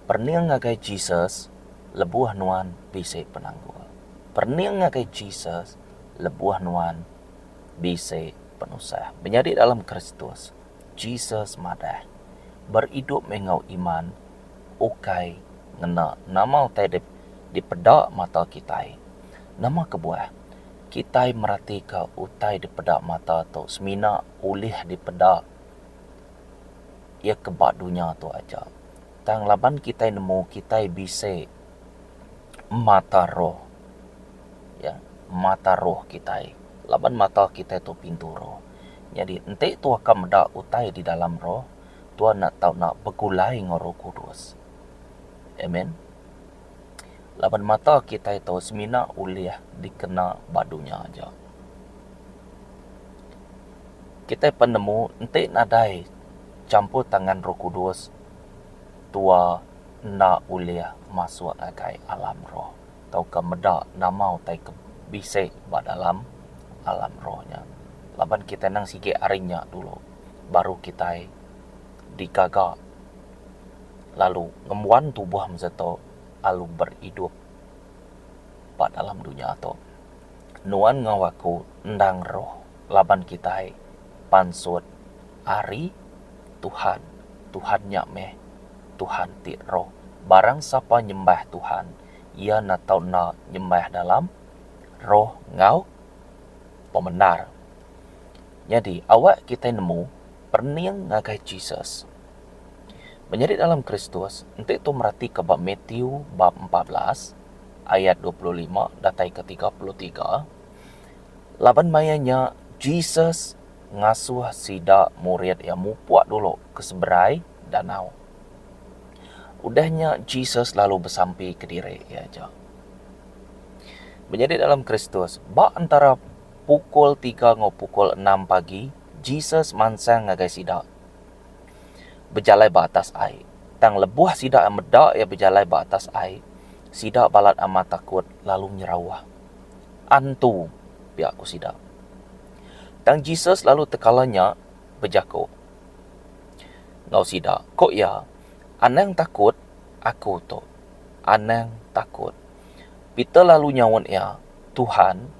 Perening ngagai Jesus lebuh nuan bisi penanggul. Perening ngagai Jesus lebuh nuan bisi penusah. Menyadi dalam Kristus, Jesus madah, Beridup meh enggau iman ukai ngena nama utai dipeda mata kitai. Nama kebuah kitai meratika utai dipeda mata tu semina ulih dipeda iya ke ba dunya tu aja. Tang laban kitai nemu kitai bisi mata roh ya mata roh kitai laban mata kitai tu pintu roh. Nyadi enti tuah ka meda utai di dalam roh tuah enda tau enda begulai enggau roh kudus. Amen. Laban mata kitai tu semina ulih dikena ba dunya aja. Kitai pen nemu enti nadai champur tangan Roh Kudus tua enda ulih masuk ngagai alam roh tauka meda nama utai ke bisi ba dalam alam roh nya. Laban kitai nang sigi ari nya dulu baru kitai digaga lalu ngembuan tubuh mesti tu lalu beridup ba dalam dunya tu. Nuan enggau aku endang roh laban kitai pansut ari Tuhan. Tuhan nya meh Tuhan ti roh. Barang sapa nyembah Tuhan, iya enda tau enda nyembah dalam roh enggau pemendar. Nyadi awak kitai nemu perening ngagai Jesus. Menyadi dalam Kristus, enti tu meratika ba Matthew bab 14 ayat 25 datai ke 33, laban maya nya Jesus ngasuh sida murid iya mupuk dulu ke seberai danau. Udah nya Jesus lalu besampi kediri iya aja. Menyadi dalam Kristus, ba entara pukul tiga enggau pukul enam pagi, Jesus mansang ngagai sida bejalai ba atas ai. Tang lebuh sida meda iya bejalai ba atas ai, sida balat amat takut lalu nyerauh. Antu! pia ku sida. Tang Jesus lalu tekala nya bejaku enggau sida. Ku iya, Anang takut, aku tu. Anang takut. Peter lalu nyaut iya, Tuhan,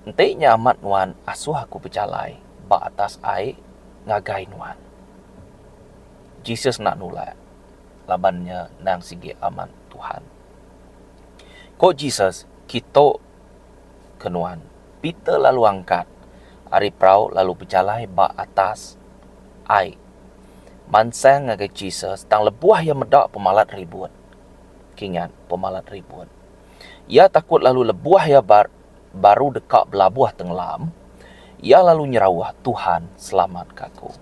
enti nya amat nuan asuh aku bejalai ba atas ai ngagai nuan. Jesus enda nulak laban nya endang sigi amat Tuhan. Ku Jesus, Kitu ke nuan. Peter lalu angkat ari perau lalu bejalai ba atas ai mansang ngagai Jesus tang lebuh iya meda pemalat ribut. Kingat pemalat ribut. Iya takut lalu lebuh iya baru deka belabuh tengelam, iya lalu nyerauh, Tuhan, selamatka aku.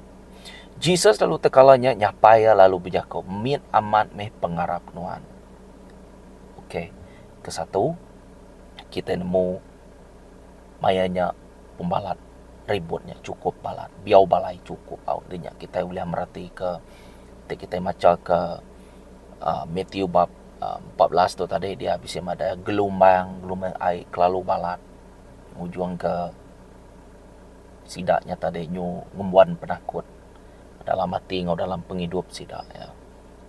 Jesus lalu tekala nya nyapai iya lalu bejaku, Mit amat meh pengarap nuan. Okey, kesatu, kitai nemu maya nya pembalat ribut nya chukup balat, biau balai chukup au deh nya kitai ulih meratika ti kitai macha ke uhh Matthew bab 14 tu tadi dia bisi madah gelumbang, gelumbang ai kelalu balat ngujung ke sida nya tadi nyu ngembuan penakut dalam ati enggau dalam pengidup sida iya.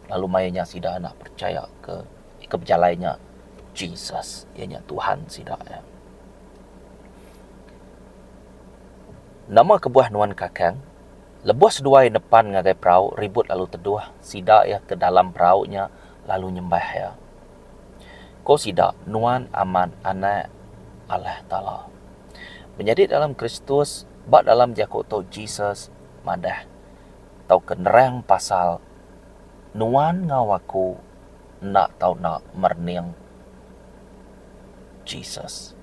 Lalu maya nya sida enda percaya ke ke bejalai nya Jesus iya nya Tuhan sida iya. Nama kebuah nuan kakang? Lebuh seduai nepan ngagai perau, ribut lalu teduh, sida iya ke dalam perau nya lalu nyembah iya. Ko sida, Nuan amat Anak Allah Taala. Menyadi dalam Kristus, ba dalam jaku tu Jesus madah tauka nerang pasal nuan enggau aku enda tau enda merening Jesus.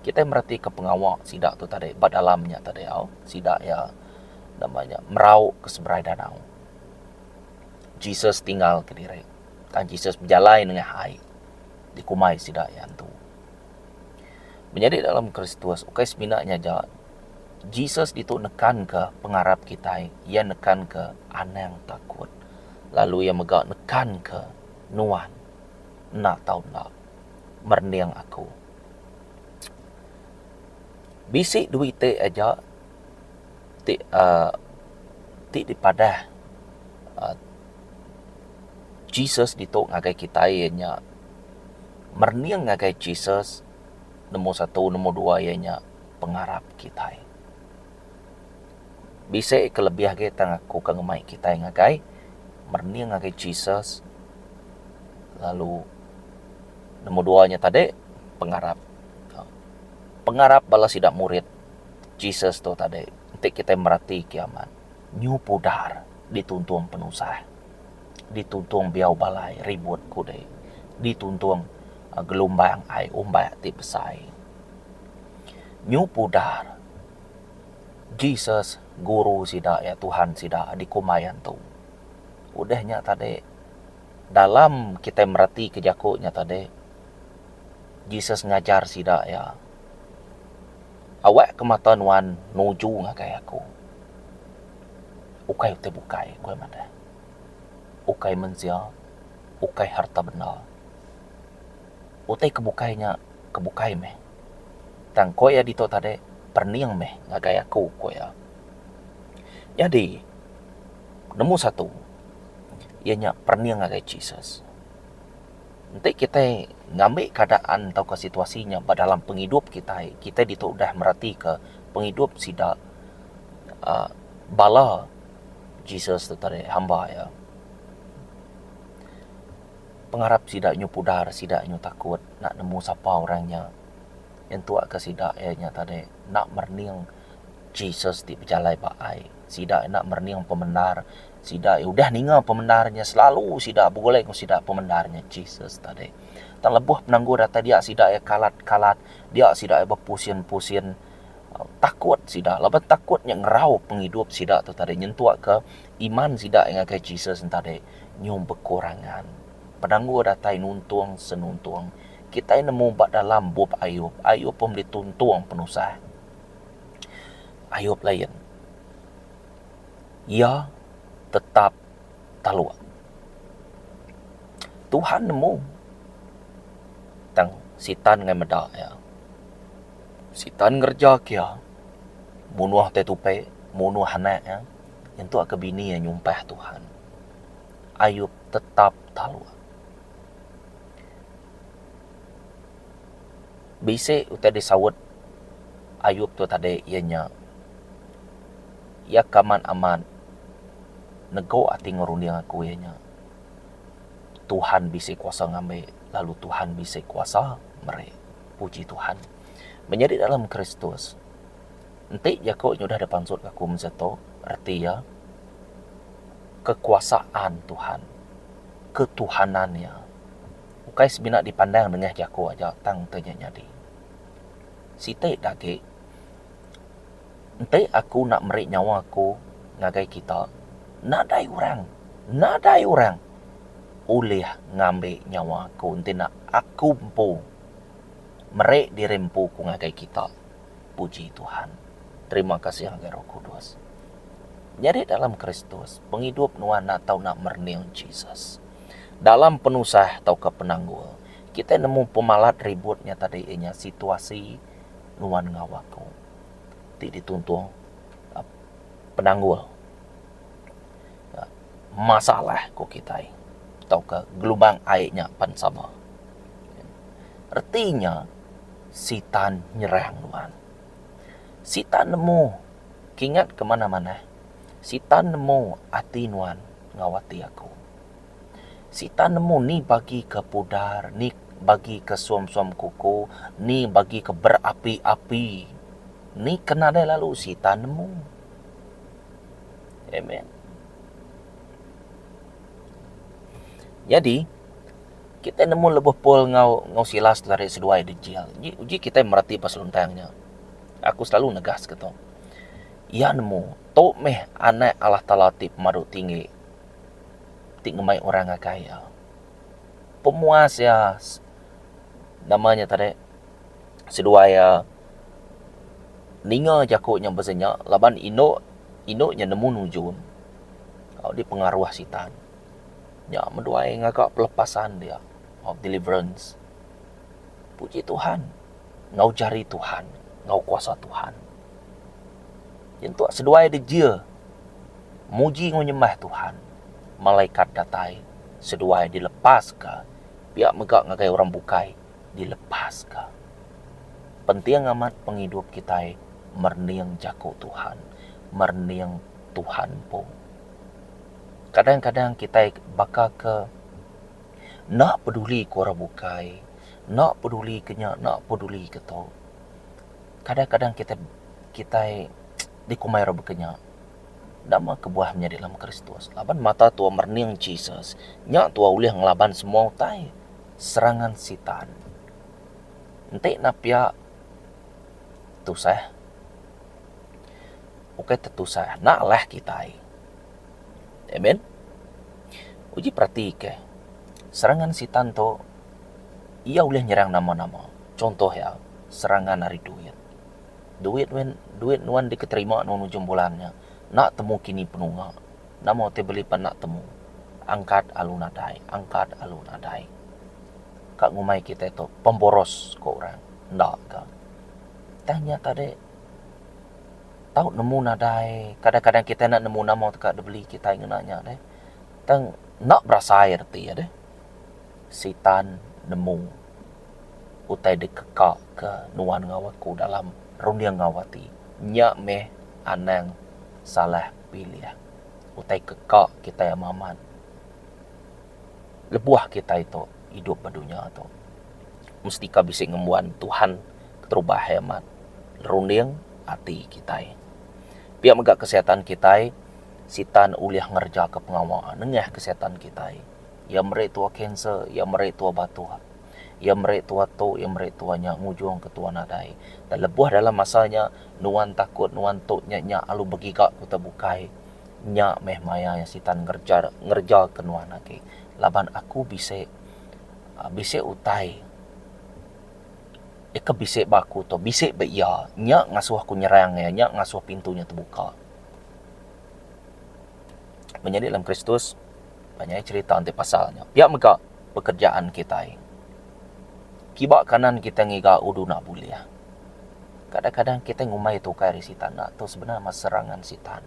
Kitai meratika pengawa sida tu tadi ba dalam nya tadi au sida iya nama nya merau ke seberai danau. Jesus tinggal kediri tang Jesus bejalai nengah ai dikumbai sida iya antu. Menyadi dalam Kristus ukai semina nya aja Jesus ditu nekanka pengarap kitai iya nekanka anang takut lalu iya mega nekanka nuan enda tau enda merening aku. Bisi duit ti aja ti uhh ti dipadah uhh. Jesus ditu ngagai kitai iya nya merening ngagai Jesus nombor satu nombor dua iya nya pengarap kitai. Bisi ke lebih agi tang aku ka ngemai kitai ngagai merening ngagai Jesus lalu nombor dua nya tadi pengarap. Pengarap bala sida murid Jesus tu tadi enti kitai merati kiamat nyu pudar dituntung penusah dituntung biau balai ribut kudi dituntung gelumbang ai umbak ti besai. Nyu pudar Jesus guru sida iya Tuhan sida dikumbai antu. Udah nya tadi dalam kitai mereti ke jaku nya tadi Jesus ngajar sida iya awak ke mata nuan nuju ngagai aku. Ukai utai bukai ku iya madah. Ukai mensia, ukai harta benda. Utai ke bukai nya ke bukai meh. Tang ko iya ditu tadi perening meh ngagai aku ku iya. Nyadi nemu satu iya nya perening ngagai Jesus. Enti kitai ngambi keadaan tauka situasi nya ba dalam pengidup kitai, kitai ditu udah meratika pengidup sida uhh bala Jesus tu tadi hamba iya. Pengarap sida nyu pudar sida nyu takut enda nemu sapa orang nya. Nyentuk ka sida iya nya tadi enda merening Jesus ti bejalai ba ai. Sida enda merening pemendar sida udah ninga pemendar nya selalu sida begulai enggau sida pemendar nya Jesus tadi. Tang lebuh penanggul datai dia sida iya kalat kalat dia sida iya bepusin pusin takut sida laban takut nya ngerau pengidup sida tu tadi nyentuk ka iman sida ngagai Jesus tadi nyu bekurangan. Penanggul datai nuntung senuntung. Kitai nemu ba dalam bup Ayub, Ayub pun dituntung penusah. Ayub lain. Iya tetap taluk. Tuhan nemu tang sitan ngai meda iya. Sitan ngereja ke iya munuh tai tupi, munuh anak iya nyentuk ke bini iya nyumpah Tuhan. Ayub tetap taluk. Bisi utai disaut Ayub tu tadi iya nya iya ke amat amat nego ati enggau runding aku iya nya Tuhan bisi kuasa ngambi lalu Tuhan bisi kuasa meri. Puji Tuhan. Menyadi dalam Kristus enti jaku nya udah dipansut aku masa tu reti iya kekuasaan Tuhan ketuhanan iya. Ukai semina dipandang nengah jaku aja tang enti nya nyadi. Siti da agi enti aku enda meri nyawa aku ngagai kita nadai orang nadai orang ulih ngambi nyawa aku enti enda aku empu meri diri empu ku ngagai kita. Puji Tuhan. Terima kasih ngagai Roh Kudus. Nyadi dalam Kristus pengidup nuan enda tau enda merening Jesus. Dalam penusah tauka penanggul, kitai nemu pemalat ribut nya tadi iya nya situasi nuan enggau aku ti dituntung penanggul masalah ku kitai tauka gelumbang ai nya pan sama. Reti nya sitan nyerang nuan. Sitan nemu kingat ke manah-manah. Sitan nemu ati nuan enggau ati aku. Sitan nemu ni bagi ke pudar, ni bagi ke suam-suam kuku, ni bagi ke berapi-api. Ni ke nadai lalu sitan nemu. Amen. Nyadi, kitai nemu lebuh Paul enggau enggau Silas tadi seduai dijil. Uji uji kitai mereti pasal untang nya. Aku selalu negas ke tu. Iya nemu tu meh anak Allah Taala ti pemadu tinggi. ti ngemai orang ngagai iya. Pemuas iya nama nya tadi seduai iya ninga jaku nya pasal nya laban indu indu nya nemu nujum tau dipengaruh sitan. Nya meduai ngaga pelepasan dia of deliverance. Puji Tuhan enggau jari Tuhan enggau kuasa Tuhan. Nyentuk seduai dijil. Muji enggau nyembah Tuhan. Malaikat datai. seduai dilepaska, pia mega ngagai orang bukai dilepaska. Penting amat pengidup kitai merening jaku Tuhan, merening Tuhan empu. Kadang-kadang kitai baka ke enda peduli ke orang bukai, enda peduli ke nya, enda peduli ke tu. Kadang-kadang kitai kitai dikumbai orang baka nya. Nama kebuah menyadi dalam Kristus? Laban mata tua merening Jesus, nya tua ulih ngelaban semua utai serangan sitan. Enti enda pia tusah. Ukai te tusah, enda alah kitai. Amen. Uji peratika serangan sitan tu iya ulih nyerang nama-nama. Chuntoh iya serangan ari duit. Duit wen duit nuan diketerima nuan ujung bulan nya enda temu kini penunga. Nama utai beli pan enda temu. Angkat alu nadai, angkat alu nadai. Ka ngumbai kitai tu pemboros ko orang. Enda ga. Tang nya tadi tau nemu nadai kadang-kadang kitai enda nemu nama teka dibeli kitai ngena nya deh. Tang enda berasai reti iya deh. Sitan nemu. utai dikeka ke nuan enggau aku dalam runding enggau ati. Nya meh anang salah pilih. Utai keka kitai amat amat lebuh kitai tu idup ba dunya tu. Mesti ka bisi ngembuan Tuhan keterubah iya amat runding ati kitai. Pia mega kesihatan kitai, sitan ulih ngereja ke pengawa nengah kesihatan kitai. Iya meri tua kanser, iya meri tua batuk. Iya meri tua tu, iya meri tua nya ngujung ke tua nadai. Dan lebuh dalam masa nya, nuan takut nuan tu nya nya alu begiga ke utai bukai. Nya meh maya iya sitan ngereja ngereja ke nuan agi. Laban aku bisi bisi utai ke bisi ba aku tu bisi ba iya. Nya ngasuh aku nyerang iya, nya ngasuh pintu nya tebuka. Menyadi dalam Kristus, Panjai cherita enti pasal nya. Pia mega pekerjaan kitai. Kiba kanan kitai ngiga udu enda bulih. Kadang-kadang kitai ngumbai tu ukai ari sitan enda tu sebenar mah serangan sitan.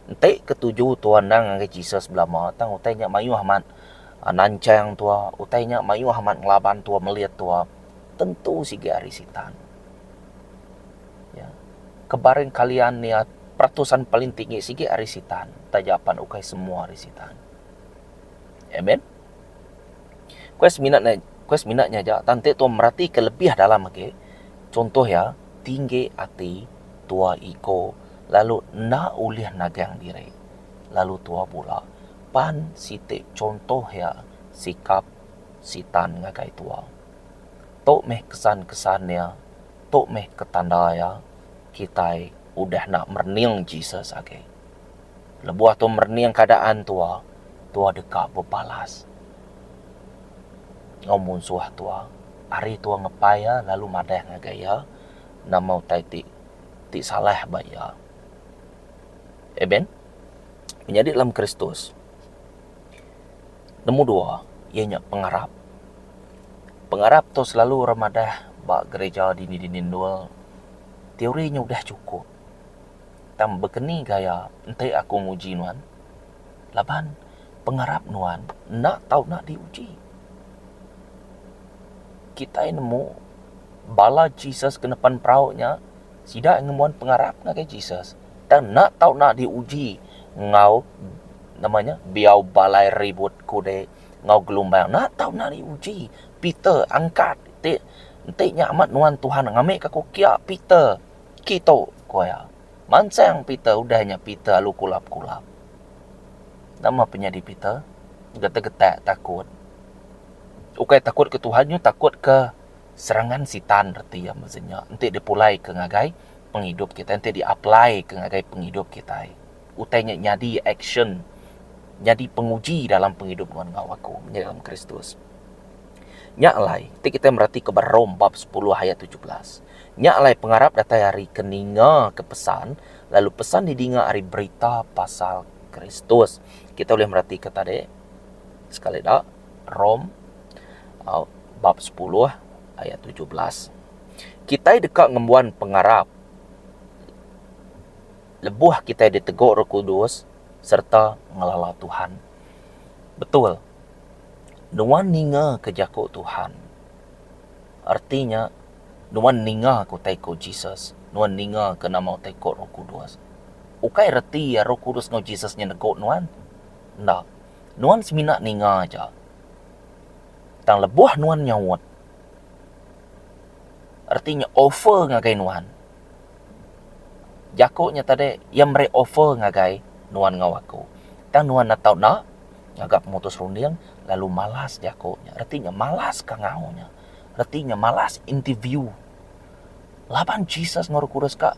Enti ke tuju tua endang ngagai Jesus belama tang utai nya mayuh amat nanchang tua, utai nya mayuh amat ngelaban tua melit tua tentu sigi ari sitan. Kebaring kalian iya peratusan paling tinggi sigi ari sitan taja pan ukai semua ari sitan. Amen. Kuai semina ne kuai semina nya aja tang enti tuan meratika lebih dalam agi chuntoh iya tinggi ati tua iko lalu enda ulih nagang diri lalu tua bula pan siti chuntoh iya sikap sitan ngagai tua. Tu meh kesan-kesan iya tu meh ketanda iya kitai udah enda merening Jesus agi. Lebuh tu merening keadaan tua, tua deka bebalas enggau munsuh tua. Ari tua ngepai iya lalu madah ngagai iya nama utai ti ti salah ba iya. Amen. Menyadi dalam Kristus, nombor dua iya nya pengarap. Pengarap tu selalu orang madah ba gereja dini-dini endur. Teori nya udah chukup. Tang bekeni gaya enti aku nguji nuan laban pengarap nuan enda tau enda diuji. Kitai nemu bala Jesus ke nepan perau nya sida ngembuan pengarap ngagai Jesus tang enda tau enda diuji enggau nama nya biau balai ribut kudei enggau gelumbang enda tau enda diuji. Peter angkat ti Enti nya amat nuan Tuhan ngambika ku kia Peter kitu, ku iya. Mansang Peter udah nya Peter alu kulap-kulap. Nama penyadi Peter? Getak-getak takut. Ukai takut ke Tuhan nyu takut ke serangan sitan reti iya mesti nya enti dipulai ke ngagai pengidup kitai enti di apply ke ngagai pengidup kitai. Utai nya nyadi action nyadi penguji dalam pengidup nuan enggau aku menyadi dalam Kristus. Nya alai, ti kitai meratika ba Rome bab sepuluh ayat 17. Nya alai pengarap datai ari ke ninga ke pesan, lalu pesan didinga ari berita pasal Kristus. Kita ulih meratika tadi sekali da Rome bab sepuluh ayat 17. Kitai deka ngembuan pengarap lebuh kitai ditegu Roh Kudus sereta ngelala Tuhan. Betul. Nuan ninga ke jaku Tuhan. Reti nya, nuan ninga ke utai ku Jesus, nuan ninga ke nama utai ku Roh Kudus. Ukai reti iya Roh Kudus enggau Jesus nya negu nuan. Enda. Nuan semina ninga aja. Tang lebuh nuan nyaut, reti nya offer ngagai nuan. Jaku nya tadi iya meri offer ngagai nuan enggau aku. Tang nuan enda tau enda ngaga pemutus runding lalu malas jaku nya. Reti nya malas kangau nya. Reti nya malas interview. Laban Jesus enggau Roh Kudus ka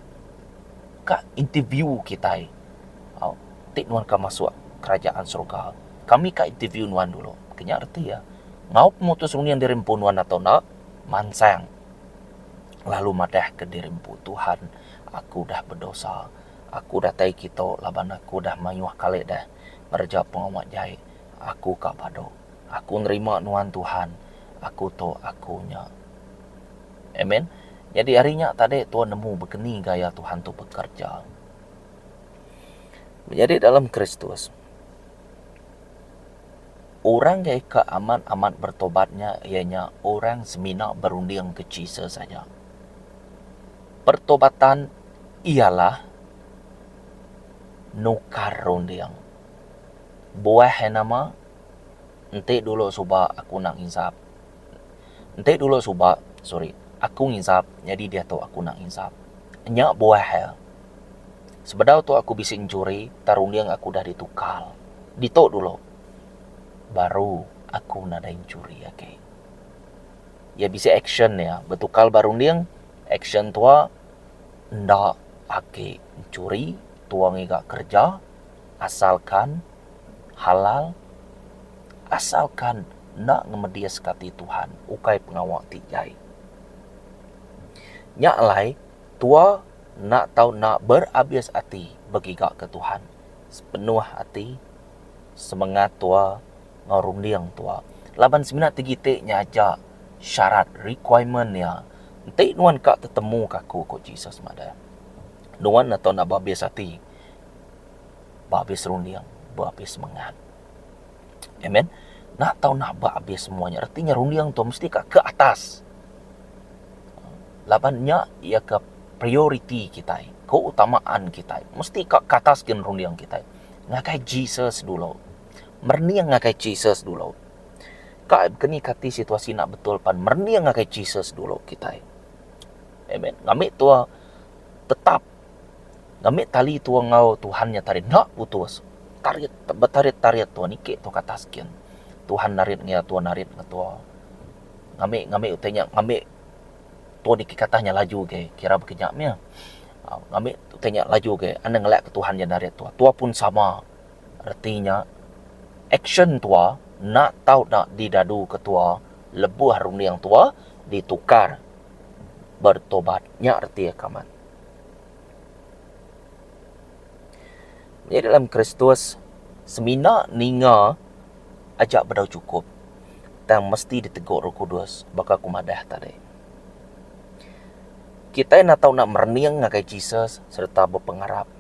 ka interview kitai au ti nuan ka masuk kerajaan surga. Kami ka interview nuan dulu. Ke nya reti iya. Enggau pemutus runding diri empu nuan enda tau enda mansang. Lalu madahka diri empu, Tuhan, aku udah bedosa. Aku datai kitu laban aku udah mayuh kali deh ngereja pengawa jai. Aku ka badu. Aku nerima nuan Tuhan. Aku tu aku nya. Amen. Nyadi ari nya tadi tuan nemu bekeni gaya Tuhan tu bekerja. Menyadi dalam Kristus. Orang ke ka amat-amat bertobat nya iya nya orang semina berundingka Jesus aja. Pertobatan ialah nukar runding. Buah iya nama enti dulu suba aku enda nginsap. Enti dulu suba sorry aku nginsap nyadi diatu aku enda nginsap. Nya buah iya. Sebedau tu aku bisi enchuri tang runding aku udah ditukar. Ditu dulu. Baru aku nadai enchuri agi. Iya bisi action iya betukar ba runding action tua enda agi enchuri tua ngiga kereja asalkan halal asalkan enda ngemediska ati Tuhan ukai pengawa ti jai. Nya alai tua enda tau enda berabis ati begiga ke Tuhan sepenuh ati. semengat tua enggau runding tua. Laban semina ti giti nya aja syarat requirement iya. Enti nuan ka tetemu ka aku ku Jesus madah. Nuan atau enda beabis ati, beabis runding, beabis semengat. Amen. Enda tau enda beabis semua nya. Reti nya runding tu mesti ka ke atas. Laban nya iya ke prioriti kitai, keutamaan kitai. Mesti ka ke atas gin runding kitai. Ngagai Jesus dulu. Merening ngagai Jesus dulu. Ka keni kati situasi enda betul pan merening ngagai Jesus dulu kitai. Amen. Ngambi tua tetap ngambi tali tua enggau Tuhan nya tadi enda putus. Tarit betarit-tarit tua niki tua ke atas gin. Tuhan narit ngia tua narit ngan tua. Ngambi ngambi utai nya ngambi Tuan niki kata nya laju agi kira baka nya mih. Ngambi utai nya laju agi anang ngelak ke Tuhan nya narit tua. Tua pun sama reti nya action tua enda tau enda didadu ke tua lebuh runding tua ditukar bertobat. Nya reti iya kaman. Nyadi dalam Kristus semina ninga aja bedau chukup tang mesti ditegu Roh Kudus baka ku madah tadi. Kitai enda tau enda merening ngagai Jesus sereta bepengarap.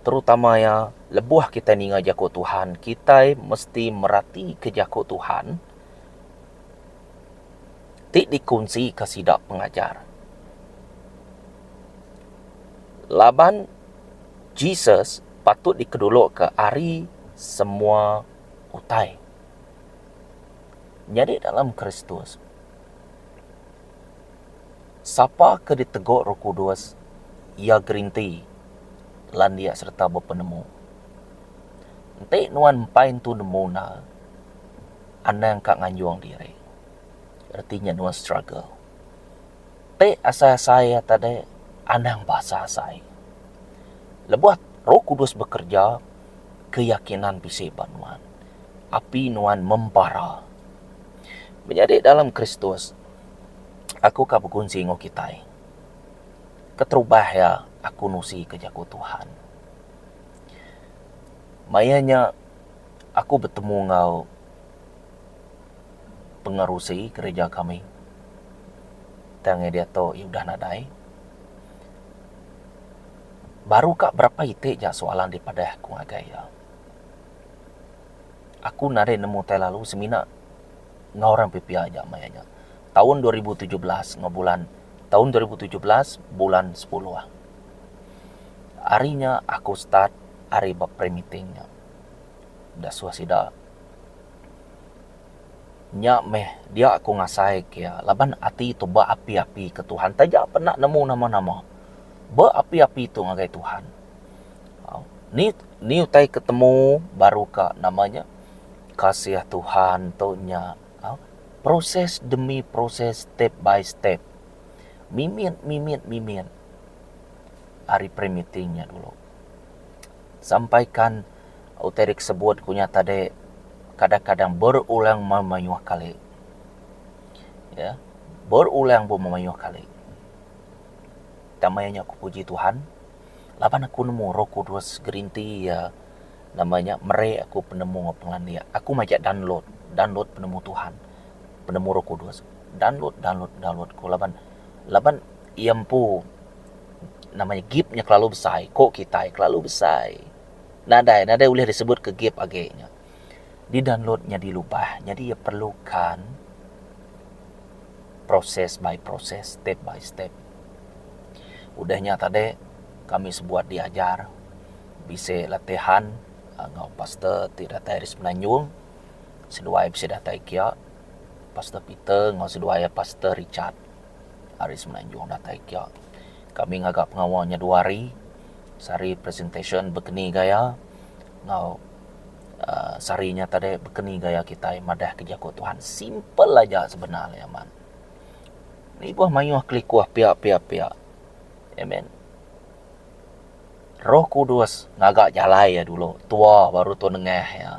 Terutama iya lebuh kitai ninga jaku Tuhan kitai mesti meratika jaku Tuhan ti dikunsika sida pengajar. Laban Jesus patut dikeduluka ari semua utai. Nyadi dalam Kristus, sapa ke ditegu Roh Kudus, iya gerinti landik sereta bepenemu. Enti nuan empai entu nemu enda, anang ka nganjung diri. Reti nya nuan struggle. Ti asai-asai iya tadi anang ba asai-asai. Lebuh Roh Kudus bekereja, keyakinan bisi ba nuan. Api nuan membara. Menyadi dalam Kristus, aku ka bekunsi enggau kitai. Keterubah iya aku nusi ke jaku Tuhan. Maya nya aku betemu enggau pengerusi kereja kami. Tang iya diatu iya udah nadai. Baru ka berapa iti ja soalan dipadah ku ngagai iya. Aku nadai nemu utai lalu semina enggau orang pia-pia aja maya nya. Taun 2017 enggau bulan taun 2017 bulan sepuluh. Ari nya aku start ari ba pre meeting nya. Dasuh sida nya meh dia aku ngasai ke iya laban ati tu beapi-api ke Tuhan taja pun enda nemu nama-nama. Beapi-api tu ngagai Tuhan. Ni ni utai ke temu baru ka nama nya kasih Tuhan tu nya proses demi proses step by step mimit mimit mimit ari pre meeting nya dulu. Sampaikan utai ri sebut ku nya tadi kadang kadang berulang memayuh kali ya berulang memayuh kali. Tang maya nya ku puji Tuhan laban aku nemu roh kudus gerinti iya nama nya meri aku penemu enggau pengelandik. Aku majak download, download penemu Tuhan, penemu roh kudus. Download download download ku laban laban iya empu nama nya gip nya kelalu besai ko kitai kelalu besai. Nadai nadai ulih disebut ke gip agi nya. Di download nyadi lubah nyadi iya perlukan proses by proses step by step. Udah nya tadi kami sebuat diajar bisi latihan enggau pastor ti datai ari Semenanjung seduai bisi datai kia pastor Peter enggau seduai pastor Richard ari Semenanjung datai kia. Kami ngaga pengawa nya dua hari sehari presentation bekeni gaya enggau uhh sehari nya tadi bekeni gaya kitai madah ke jaku Tuhan simple aja sebenar iya man. Ibuh mayuh kelikuh pia pia pia. Amen. Roh Kudus ngaga jalai iya dulu tua baru tua nengah iya.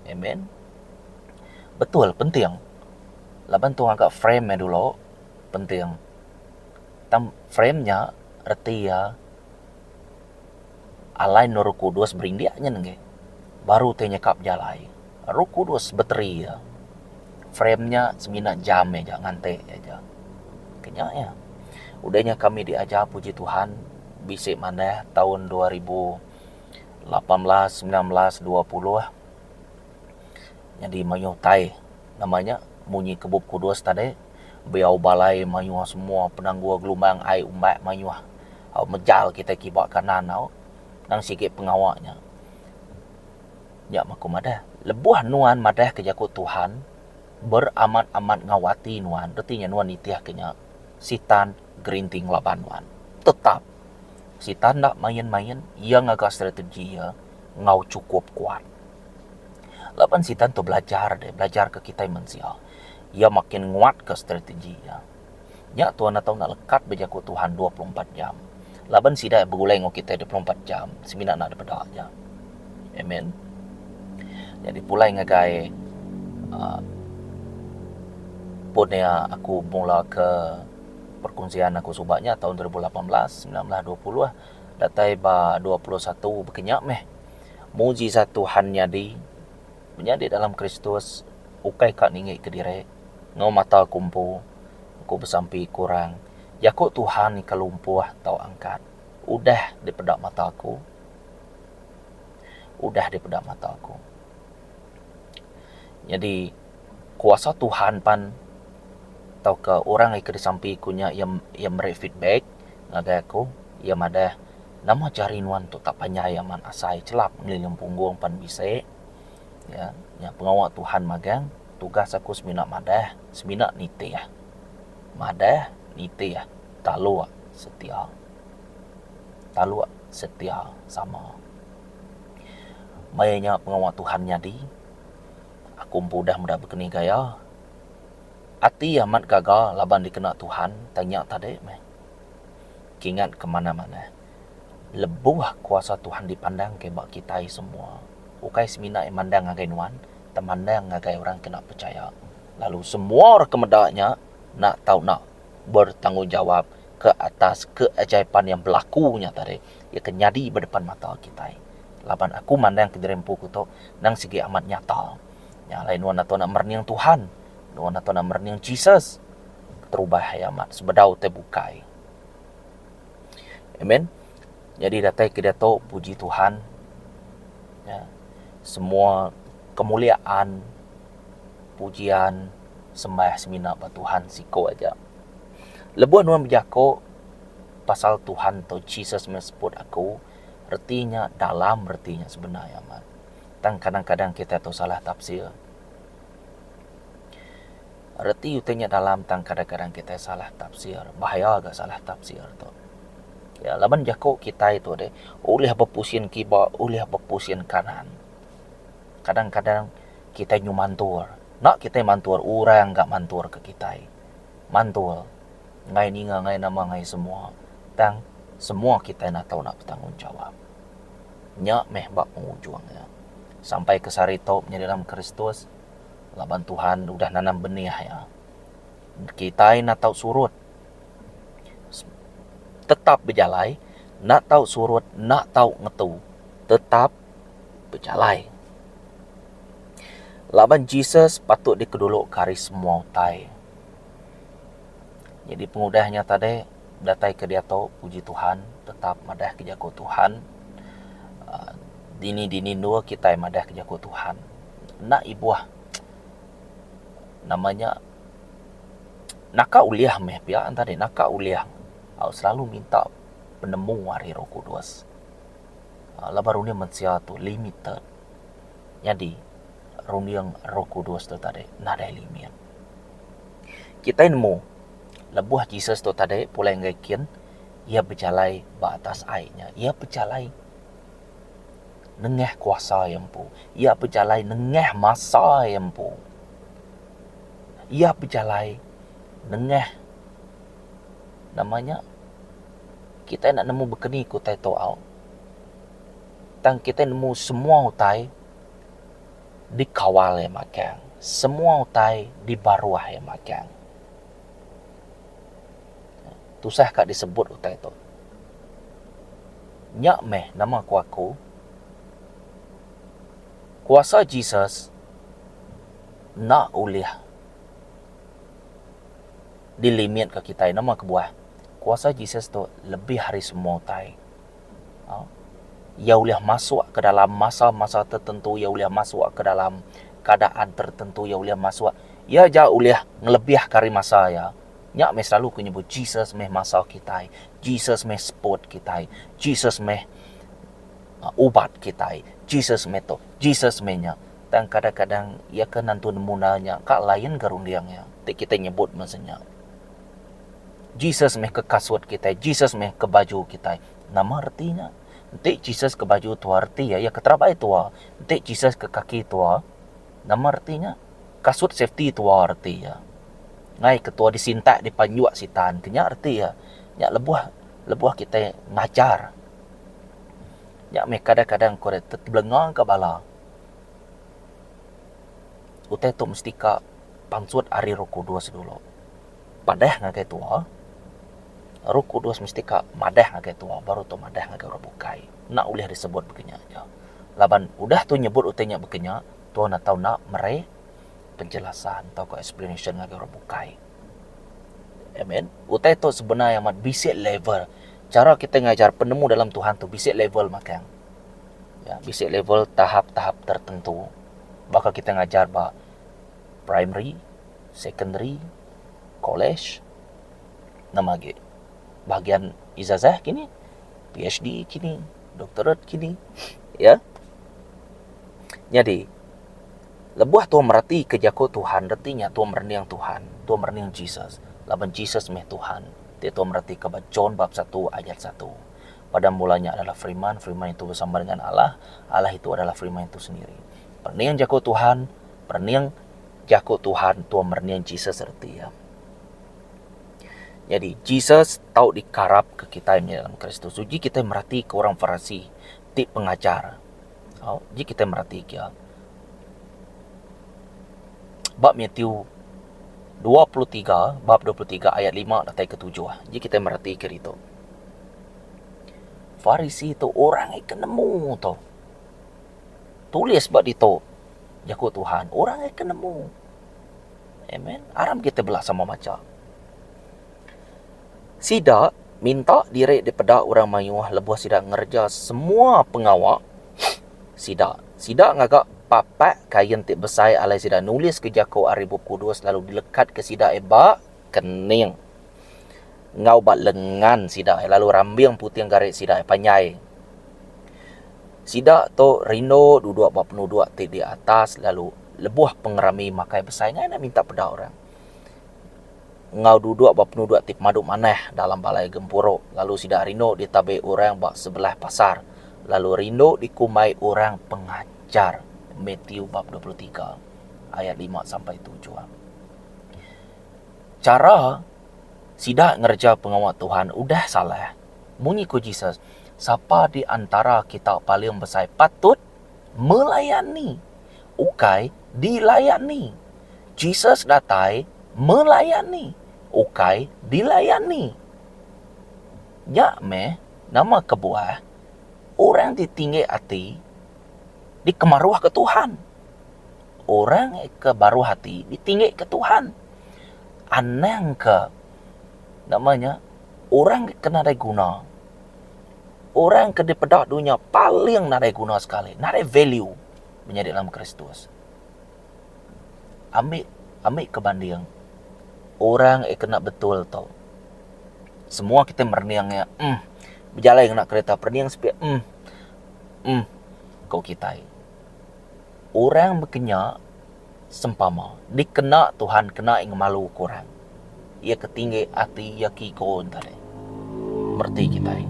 Amen. Betul penting laban tua ngaga frame iya dulu penting. Tang frame nya reti iya alai endur Roh Kudus berindik nyin agi baru ti nyekap jalai. Roh Kudus beteri iya. Frame nya semina jam aja nganti aja. Ke nya iya. Udah nya kami diajar puji Tuhan bisi manah taun 2018, 19, 20 nyadi mayuh utai nama nya munyi ke bup kudus tadi biau balai mayuh semua penanggul gelumbang ai umbak mayuh au mejal kitai kiba kanan au nang sigi pengawa nya. Nya meh ku madah lebuh nuan madah ke jaku Tuhan beramat amat enggau ati nuan reti nya nuan nitih ke nya sitan gerinting laban nuan. Tetap sitan enda main main iya ngaga strategi iya enggau chukup kuat. Laban sitan tu belajar deh belajar ke kitai mensia iya makin nguat ka strategi iya. Nya tuan atau enda lekat bejaku Tuhan 24 jam. Laban sida begulai enggau kitai 24 jam semina enda dipeda aja. Amen. Jadi pulai ngagai uhh pun iya aku mula ke perkongsian aku suba nya taun 2018, 19, 20 datai ba 21 baka nya meh. Mujizat Tuhan nyadi menyadi dalam Kristus ukai ka ninggi kediri enggau mata aku empu aku besampi kurang jaku Tuhan ke lumpuh tau angkat udah dipeda mata aku udah dipeda mata aku. Nyadi kuasa Tuhan pan tauka orang ke disampi ku nya iya meri feedback ngagai aku iya madah nama jari nuan tu tak panjai amat asai chelap ngeliling punggung pan bisi. Ya, nya pengawa Tuhan magang, tugas aku semina madah, semina nitih. Madah, nitih, taluk, setia. Taluk, setia sama. Maya nya pengawa Tuhan nyadi, aku empu udah meda bekeni gaya. Ati amat gaga laban dikena Tuhan tang nya tadi meh. Kingat ke manah-manah. Lebuh kuasa Tuhan dipandangka ba kitai semua, ukai semina iya mandang ngagai nuan, tang mandang ngagai orang ke enda pechaya. Lalu semua orang ke meda nya enda tau enda bertanggungjawab ke atas keajaiban yang belaku nya tadi, iya ke nyadi ba depan mata kitai. Laban aku mandangka diri empu ku tu nang sigi amat nyata. Nya alai nuan enda tau enda merening Tuhan, nuan enda tau enda merening Jesus keterubah iya amat sebedau utai bukai. Amen. Nyadi datai ke diatu puji Tuhan. Ya. Semua. Kemuliaan, pujian, sembah semina ba Tuhan siko aja. Lebuh nuan bejako pasal Tuhan tu Jesus meh seput aku, reti nya dalam reti nya sebenar iya amat. Tang kadang-kadang kitai tu salah tafsir. Reti utai nya dalam tang kadang-kadang kitai salah tafsir. Bahaya ga salah tafsir tu. Ya laban jaku kitai tu deh ulih bepusin kiba ulih bepusin kanan. Kadang-kadang kitai nyu mantul. Enda kitai mantul orang ga mantul ke kitai. Mantul enggai ninga enggai nama enggai semua tang semua kitai enda tau nak betanggungjawab. Nya meh ba pengujung iya. Sampai ke sehari tu nyadi dalam Kristus laban Tuhan udah nanam benih iya. Kitai enda tau surut tetap bejalai enda tau surut enda tau ngetu tetap bejalai. Laban Jesus patut dikedulu ke ari semua utai. Nyadi pengudah nya tadi datai ke diatu puji Tuhan tetap madah ke jaku Tuhan uhh dini dini endur kitai madah ke jaku Tuhan. Enda ibuh nama nya naka ulih meh pia tadi naka ulih au selalu minta penemu ari Roh Kudus. Laban runding mensia tu limited. Nyadi runding Roh Kudus tu tadi nadai limit. Kitai nemu lebuh Jesus tu tadi pulai ngagai kin iya bejalai ba atas ai nya. Iya bejalai nengah kuasa iya empu. Iya bejalai nengah masa iya empu. Iya bejalai nengah nama nya kitai enda nemu bekeni ku utai tu au. Tang kitai nemu semua utai dikawal iya magang. Semua utai dibaruh iya magang. Tusah ka disebut utai tu. Nya meh nama ku aku kuasa Jesus enda ulih dilimitka kitai nama kebuah kuasa Jesus tu lebih ari semua utai. Iya ulih masuk ke dalam masa-masa tertentu, iya ulih masuk ke dalam keadaan tertentu, iya ulih masuk. Iya aja ulih ngelebihka ari masa iya. Nya meh selalu ku nyebut Jesus meh masa kitai, Jesus meh seput kitai, Jesus meh ubat kitai, Jesus meh tu, Jesus meh nya. Tang kadang-kadang iya ke nentu nemu enda nya ka lain ga runding iya ti kitai nyebut masa nya. Jesus meh ke kasut kitai, Jesus meh ke baju kitai. Nama reti nya? Enti Jesus ke baju tua reti iya, iya ke terabai tua. Enti Jesus ke kaki tua, nama reti nya? Kasut safety tua reti iya. Ngai ke tua disintak dipanjuk sitan ke nya reti iya. Nya lebuh lebuh kitai ngajar. Nya meh kadang-kadang ku re tebelenga ka bala. Utai tu mesti ka pansut ari Roh Kudus dulu. Padah ngagai tua, Roh Kudus mesti ka madah ngagai tua baru tu madah ngagai orang bukai. Enda ulih disebut baka nya aja. Laban udah tu nyebut utai nya baka nya, tua enda tau enda meri penjelasan tauka explanation ngagai orang bukai. Amen. Utai tu sebenar amat bisi level. Chara kitai ngajar penemu dalam Tuhan tu bisi level magang. Ya, bisi level tahap-tahap tertentu. Baka kitai ngajar ba primary, secondary, college, nama agi bahagian ijazah kini, PhD kini, doctorate kini ya. Nyadi lebuh tuan mereti ke jaku Tuhan reti nya tuan merening Tuhan, tuan merening Jesus laban Jesus meh Tuhan ti tuan mereti ke ba John bab satu ayat satu. Pada mulanya adalah firman, firman itu bersama dengan Allah, Allah itu adalah firman itu sendiri. Perening jaku Tuhan, perening jaku Tuhan tuan merening Jesus reti iya. Nyadi, Jesus tau dikarapka kitai menya dalam Kristus. Uji kitai meratika orang Farisi ti pengajar. Au, uji kitai meratika iya. Ba Matthew 23, bab 23 ayat 5 datai ke 7. Uji kitai meratika ditu. Farisi tu orang ke nemu tu. Tulis ba ditu jaku Tuhan, orang ke nemu. Amen. Aram kitai bela sama macha. Sida minta diri dipeda orang mayuh lebuh sida ngereja semua pengawa sida. Sida ngaga. Papak kain ti besai alai sida nuliska jaku ari Bup Kudus lalu dilekatka sida iya ba kening enggau ba lengan sida iya lalu rambing puting gari sida iya panjai. Sida tu rindu duduk ba penuduk ti di atas lalu lebuh pengerami makai besai ngai enda minta peda orang. Enggau duduk ba penuduk ti pemadu manah dalam balai gempuru lalu sida rindu ditabi orang ba sebelah pasar lalu rindu dikumbai orang pengajar. Matthew bab 23 ayat lima sampai tujuh. Chara sida ngereja pengawa Tuhan udah salah. Munyi ku Jesus, Sapa di antara kita paling besai patut melayani, ukai dilayani. Jesus datai melayani, ukai dilayani. Nya meh nama kebuah orang ti tinggi ati dikemaruhka Tuhan. Orang ke baruh ati ditinggika Tuhan. Anang ke nama nya orang ke nadai guna. Orang ke dipeda dunya paling nadai guna sekali, nadai value menyadi dalam Kristus. Ambi ambi ke banding orang ke kena betul tu. Semua kitai merening iya uhh bejalai ngena kereta perening sepi uhh uhh ku kitai. Orang baka nya sempama dikena Tuhan kena iya ngemalu ke orang. Iya ke tinggi ati iya ke ego enta deh. Mereti kitai.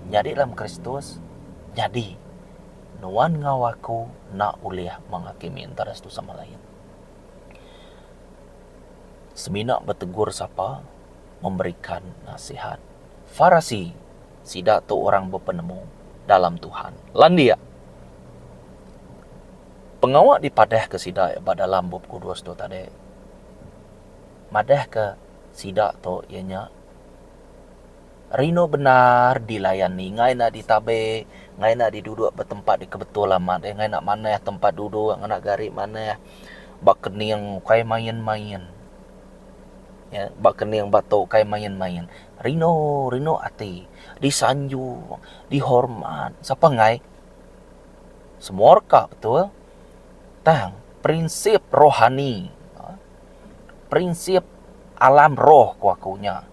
Nyadi dalam Kristus nyadi. Nuan enggau aku enda ulih menghakimi entara satu sama lain. Semina betegur sapa memberikan nasihat. Farasi, sida tu orang bepenemu dalam Tuhan. Landik. Pengawa dipadahka sida ba dalam Bup Kudus tu tadi madahka sida tu iya nya Rindu bendar dilayani enggai enda ditabi, enggai enda diduduk ba tempat ti ke betul amat deh, enggai enda manah tempat duduk ngena gari manah ba kening ukai main-main. Nya ba kening ba tu ukai main-main. Rindu rindu ati disanjung, dihormat sapa enggai. Semua reka betul tang prinsip rohani prinsip alam roh ku aku nya.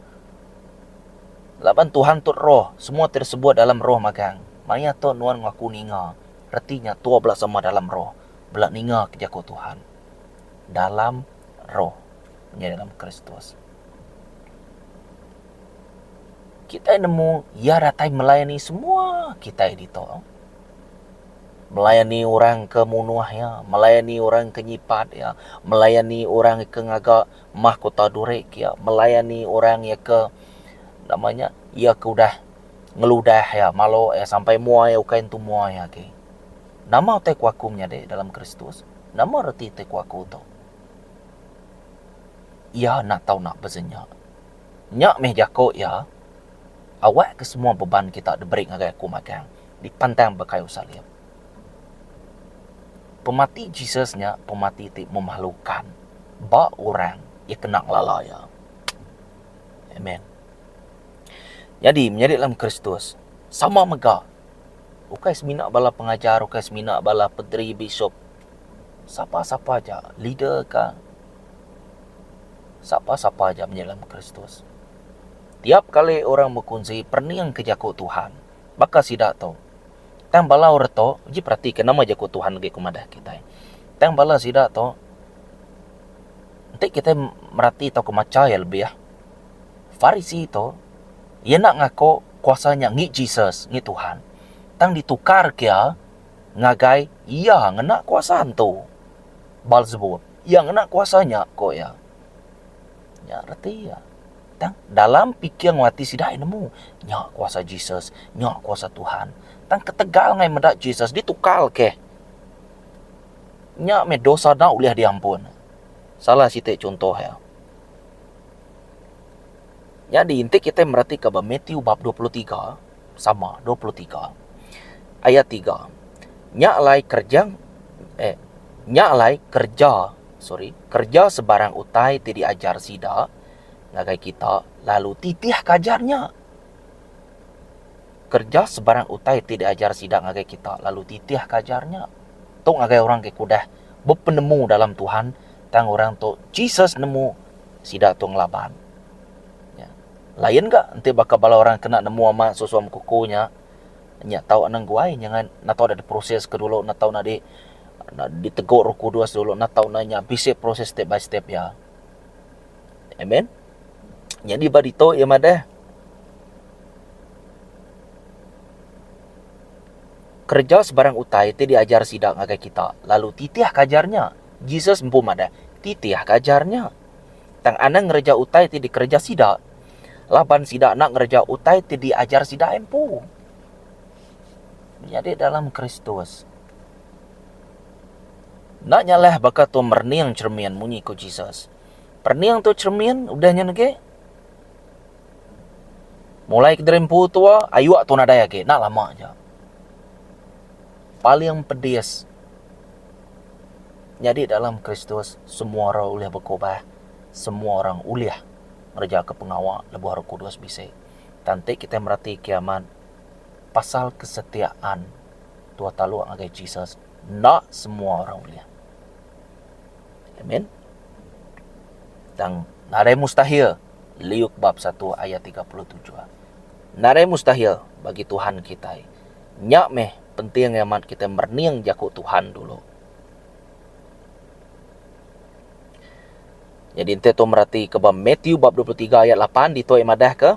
Laban Tuhan tu roh, semua ti disebut dalam roh magang. Maya tu nuan enggau aku ninga, reti nya tua bela sama dalam roh, bela ninga ke jaku Tuhan. Dalam roh, nya dalam Kristus. Kitai nemu iya datai melayani semua kitai ditu. Melayani orang ke munuh iya, melayani orang ke nyipat iya, melayani orang ke ngaga mahkota duri ke iya, melayani orang iya ke nama nya iya ke udah ngeludah iya malo iya sampai mua iya ukai entu mua iya agi. Nama utai ku aku menyadi dalam Kristus? Nama reti utai ku aku tu? Iya enda tau nak besenya. Nya meh jako iya, Awak ke semua beban kita diberi ngagai aku magang, dipantang ba kayu salib. Pemati Jesus nya pemati ti memalukan ba orang iya kena ngelala iya. Amen. Nyadi menyadi dalam Kristus sama mega ukai semina bala pengajar, ukai semina bala pederi, bishop, sapa-sapa aja leader ka Sapa-sapa aja menyadi dalam Kristus. Tiap kali orang bekunsi perening ke jaku Tuhan, baka sida tu. Tang bala orang tu, uji peratika nama jaku Tuhan agi ku madah kitai. Tang bala sida tu, enti kitai merati tauka macha iya lebih, Farisi tu, iya enda ngaku kuasa nya ngi Jesus, ngi Tuhan. Tang ditukar ke iya ngagai iya ngena kuasa antu. Balzebub. Iya ngena kuasa nya, ku iya. Nya reti iya. Tang dalam pikir enggau ati sida iya nemu, nya kuasa Jesus, nya kuasa Tuhan. Tang ketegal ngagai meda Jesus ditukal keh. Nya meh dosa enda ulih diampun. Salah siti chunto iya. Nyadi enti kitai meratika ba Matthew bab 23, sama 23 ayat tiga. Nya alai kereja eh nya alai kereja sorry kereja sebarang utai ti diajar sida ngagai kita lalu titihka ajar nya. Kereja sebarang utai ti diajar sida ngagai kita lalu titihka ajar nya. Tu ngagai orang ke udah bepenemu dalam Tuhan tang orang tu Jesus nemu sida tu ngelaban. Nya. Lain ga enti baka bala orang kena nemu amat susu mekuku nya nya tau anang guai nyangan enda tau diproses ke dulu enda tau enda di ditegu roh kudus dulu enda tau enda nya bisi proses step by step iya. Amen. Nyadi ba ditu iya madah Kereja sebarang utai ti diajar sida ngagai kita, lalu titihka ajar nya. Jesus empu madah, Titihka ajar nya. Tang anang ngereja utai ti dikereja sida, laban sida enda ngereja utai ti diajar sida empu. Menyadi dalam Kristus. Enda nyalah baka tu merening cheremin munyi ku Jesus. Perening tu cheremin udah nya nege. Mulai kediri empu tua ayuk tu nadai agi enda lama aja. Paling pedis nyadi dalam Kristus semua orang ulih bekubah, semua orang ulih ngereja ke pengawa lebuh Roh Kudus bisi. Tang enti kitai mereti kiamat pasal kesetiaan tua taluk ngagai Jesus enda semua orang ulih. Amen. Tang nadai mustahil Liuk bab satu ayat 37. Nadai mustahil bagi Tuhan kitai. Nya meh penting amat kitai merening jaku Tuhan dulu. Nyadi enti tu mereti ke ba Matthew bab 23 ayat 8 ditu iya madah ke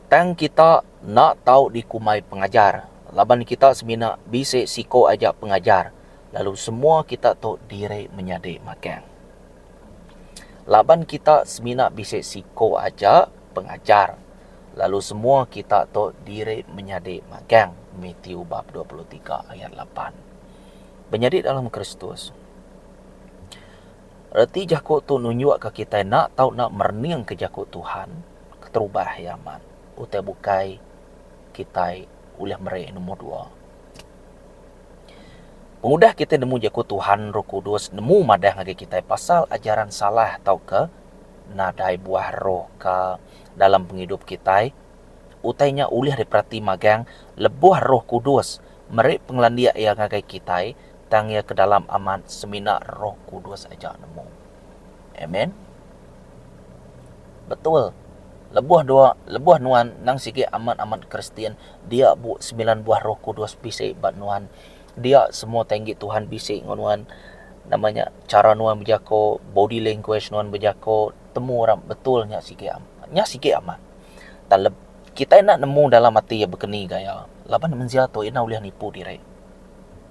tang kita enda tau dikumbai pengajar laban kita semina bisi siko aja pengajar lalu semua kita tu diri menyadi magang. Laban kita semina bisi siko aja pengajar, lalu semua kita tu diri menyadi magang. Matthew bab 23 ayat 8. Menyadi dalam Kristus. Reti jaku tu nunjukka kitai enda tau enda mereningka jaku Tuhan keterubah iya amat. Utai bukai kitai ulih meri nombor dua. Pengudah kitai nemu jaku Tuhan, Roh Kudus nemu madah ngagai kitai pasal ajaran salah tauka nadai buah roh ka dalam pengidup kitai, utai nya ulih diperati magang lebuh Roh Kudus meri pengelandik iya ngagai kitai tang iya ke dalam amat semina Roh Kudus aja nemu. Amen. Betul. Lebuh dua lebuh nuan nang sigi amat-amat Kristian dia bu semilan buah Roh Kudus bisi ba nuan. Dia semua tanggi Tuhan bisi enggau nuan. Nama nya chara nuan bejako, body language nuan bejako temu orang betul nya sigi nya sigi amat. Tang leb kitai enda nemu dalam ati iya bekeni gaya laban mensia tu enda ulih nipu diri.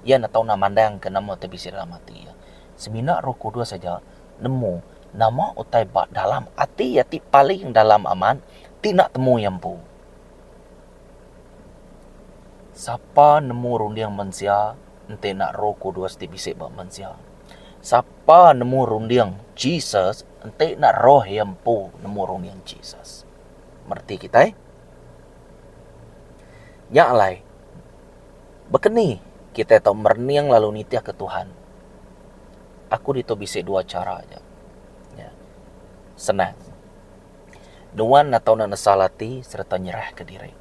Iya enda tau mandang ke nama ti bisi dalam ati iya. Semina Roh Kudus aja nemu nama utai ba dalam ati iya ti paling dalam amat ti enda temu iya empu. Sapa nemu runding mensia enti enda Roh Kudus ti bisi ba mensia? Sapa nemu runding Jesus enti enda Roh iya empu nemu runding Jesus? Mereti kitai? Nya alai baka ni kitai tau merening lalu nitihka Tuhan? Aku ditu bisi dua chara aja. Nya. Senang. Nuan atau enda nesal ati sereta nyerahka diri.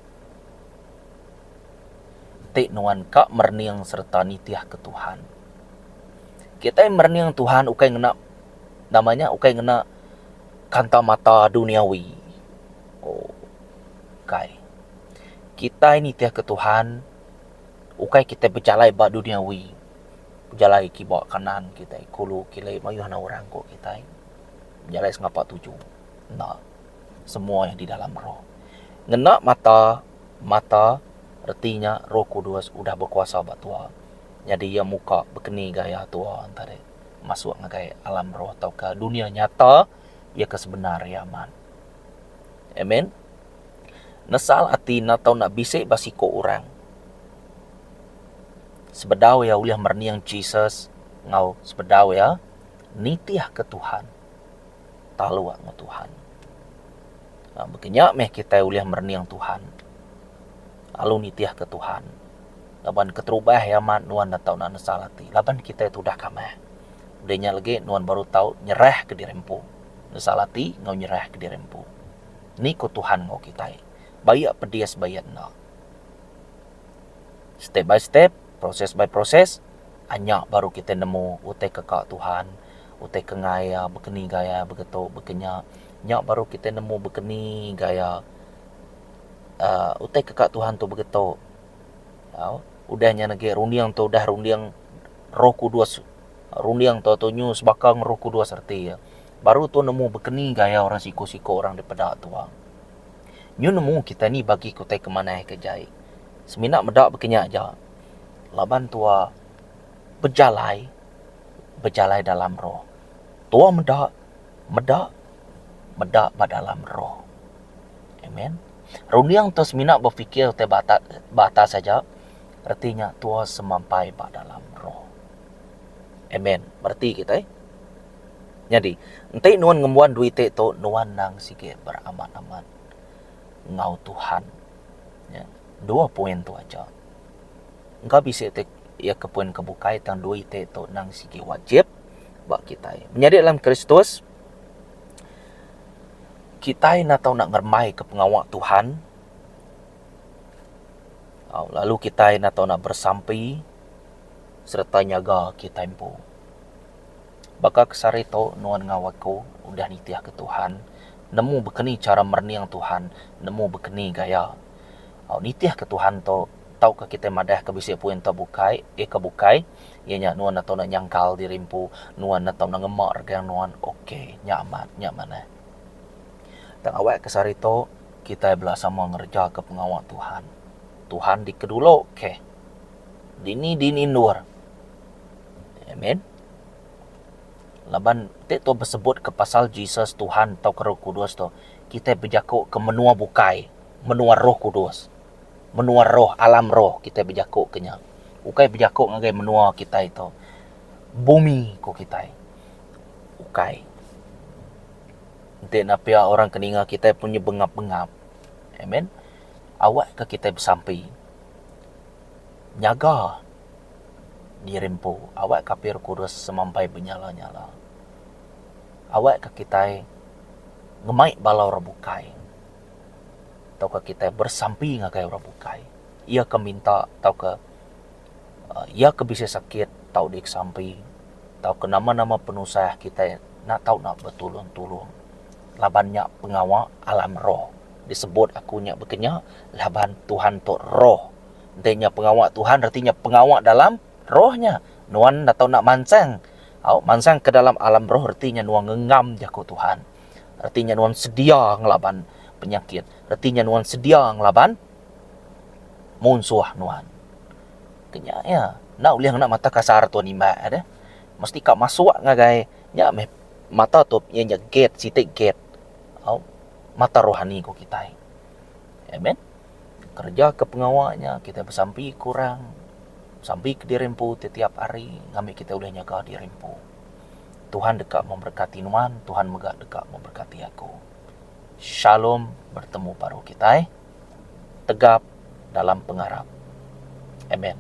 Ti nuan ka merening sereta nitihka Tuhan. Kitai merening Tuhan ukai ngena nama nya ukai ngena kanta mata duniawi. Oh. Ukai. Kitai nitihka Tuhan ukai kitai bejalai ba duniawi. Bejalai kiba kanan kitai kulu kili mayuh anak orang ku kitai bejalai sengapa tuju enda semua iya di dalam roh. Ngena mata mata reti nya roh kudus udah bekuasa ba tua nyadi iya muka bekeni gaya tua enta deh masuk ngagai alam roh tauka dunia nyata iya ke sebenar iya amat. Amen. Nesal ati enda tau enda bisi ba siku orang. Sebedau iya ulih merening Jesus enggau sebedau iya nitihka Tuhan, taluk enggau Tuhan. Baka nya meh kitai ulih merening Tuhan lalu nitihka Tuhan. Laban keterubah iya amat nuan enda tau enda nesal ati laban kitai tu udah kamah. Udah nya lagi nuan baru tau nyerahka diri empu. Nesal ati enggau nyerahka diri empu. Ni ku Tuhan enggau kitai. Baik pedis baik enda. Step by step. Proses by proses, anya baru kitai nemu utai ke ka Tuhan, utai ke enggai iya, baka ni gaya begitu baka nya. Nya baru kitai nemu baka ni gaya uhh utai ke ka Tuhan tu begitu. Au udah nya negi runding tu udah runding roh kudus runding tu tu nyu sebaka enggau roh kudus reti iya. Baru tu nemu baka ni gaya orang siku-siku orang dipeda tuan. Nyu nemu kitai ni bagi ke utai ke manah ke jai. Semina meda baka nya aja laban tua bejalai bejalai dalam roh. Tua meda meda meda ba dalam roh. Amen. Runding tu semina befikir utai ba atas ba atas aja reti nya tua semampai ba dalam roh. Amen. Mereti kitai. Nyadi enti nuan ngembuan duit ti tu nuan endang sigi beramat amat enggau Tuhan. Dua poin tu aja. Engka bisi ti iya ke poin ke bukai tang dua iti tu endang sigi wajib ba kitai. Menyadi dalam Kristus kitai enda tau nak ngerembai ke pengawa Tuhan lalu kitai enda tau nak besampi sereta nyaga kitai empu. Baka ke sehari tu nuan enggau aku udah nitihka Tuhan nemu baka ni chara merening Tuhan nemu baka ni gaya nitihka Tuhan tu tauka kitai madahka bisi poin tau bukai eh ke bukai iya nya nuan enda tau nak nyangkal diri empu nuan enda tau nak ngema regang nuan ok nya amat nya manah. Tang awak ke sehari tu kitai bela sama ngereja ke pengawa Tuhan. Tuhan dikedulo keh dini dini endur. Amen. Laban ti tu besebut ke pasal Jesus Tuhan tauka Roh Kudus tu kitai bejaku ke menua bukai menua Roh Kudus. Menua roh alam roh kitai bejaku ke nya. Ukai bejaku ngagai menua kitai tu bumi ku kitai. Ukai. Enti enda pia orang ke ninga kitai pun nya bengap bengap. Amen. Awak ke kitai besampi nyaga diri empu awak ke api roh kudus semampai benyala nyala. Awak ke kitai ngemai bala orang bukai. Tauka kitai bersampi ngagai orang bukai. Iya ke minta tauka iya ke bisi sakit tau dikesampi tauka nama-nama penusah kitai enda tau nak betulung-tulung laban nya pengawa alam roh. Disebut aku nya baka nya laban Tuhan tu roh. Enti nya pengawa Tuhan reti nya pengawa dalam roh nya. Nuan enda tau nak mansang au mansang ke dalam alam roh reti nya nuan ngengam jaku Tuhan. Reti nya nuan sedia ngelaban penyakit. Reti nya nuan sedia ngelaban munsuh nuan. Ke nya iya. Enda ulih ngena mata kasar tuan nimbak deh. Mesti ka masuk ngagai nya meh mata tu iya nya gate siti gate au mata rohani ku kitai. Amen. Kereja ke pengawa nya kitai besampi ke orang, besampi kediri empu tetiap hari ngambi kitai ulih nyaga diri empu. Tuhan deka memberkati nuan, Tuhan mega deka memberkati aku. Shalom, bertemu baru kitai. Tegap dalam pengarap. Amen.